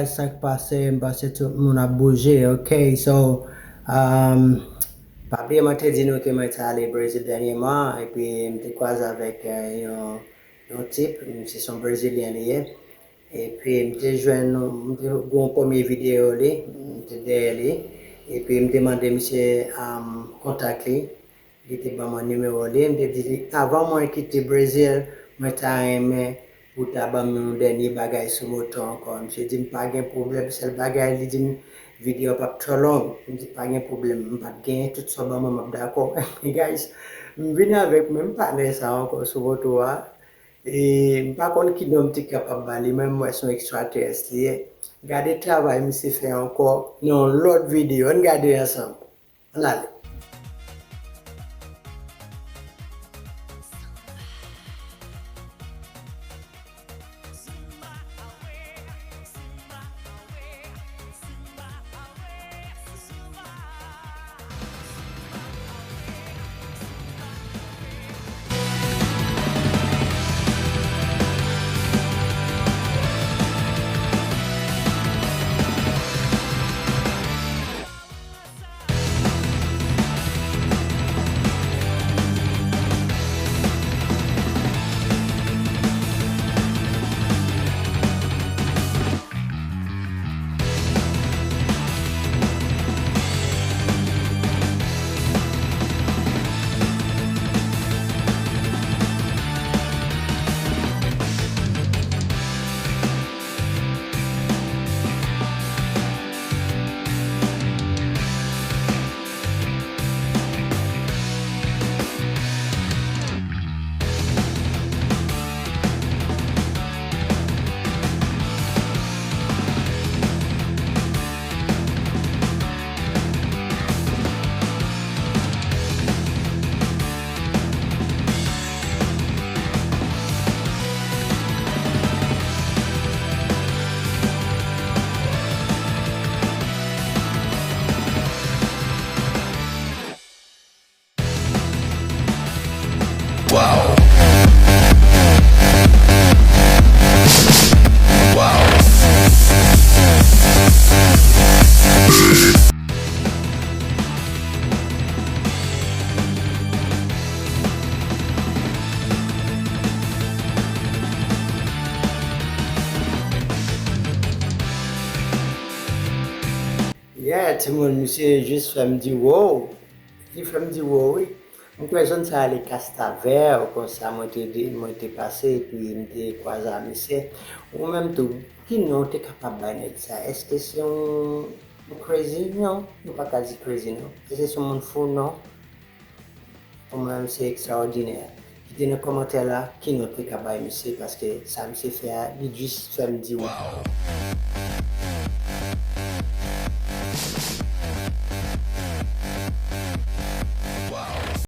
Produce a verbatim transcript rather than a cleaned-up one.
Sa k pase, m panse tout moun ap bouje, ok? So, um, pa bliye mwen te di nou ke mwen te ale Brezil dènyèman, epi m te kwaze avèk eh, yon, yon tip, misye se yon Brezilyen li ye. Epi m te jwenn, m te gen yon premye videyo li, m te dèyè li. Epi m te mande misye um, kontak li. Li te ban mwen nimewo li, m te di li, avan mwen kite Brezil, mwen ta renmen pou w ta ban m yon dènye bagay sou moto ankò. Misye di m pa gen pwoblèm, sèl bagay li di m videyo p ap twò long. M di pa gen pwoblèm, m pa t genyen tout sa w ban mwen, m ap dakò. Guys, m vin avèk menm patnè sa ankò sou moto a. E m pa konn ki non m te kapab ba li, men m wè se yon ekstratèrès li ye. Gade travay misye fè ankò nan yon lòt videyo. Ann gade ansanm. Ann ale. Yeah, timoun, misye jis fè m di wow. Li fè m di wow, wi. M kwè zòn sa a rele Kastavè, konsa mwen te di, mwen te pase, epi m te kwaze a misye. Ou menm tou, ki non w te kapab bay nèg sa? Èske se yon, yon crazy? Non, nou pa ka di crazy, non. Èske se yon moun fou? Non. Pou mwen menm, se ekstraòdinè. Kite nan kòmantè la ki non w te ka bay misye, paske sa misye fè a, li jis fè m di wow.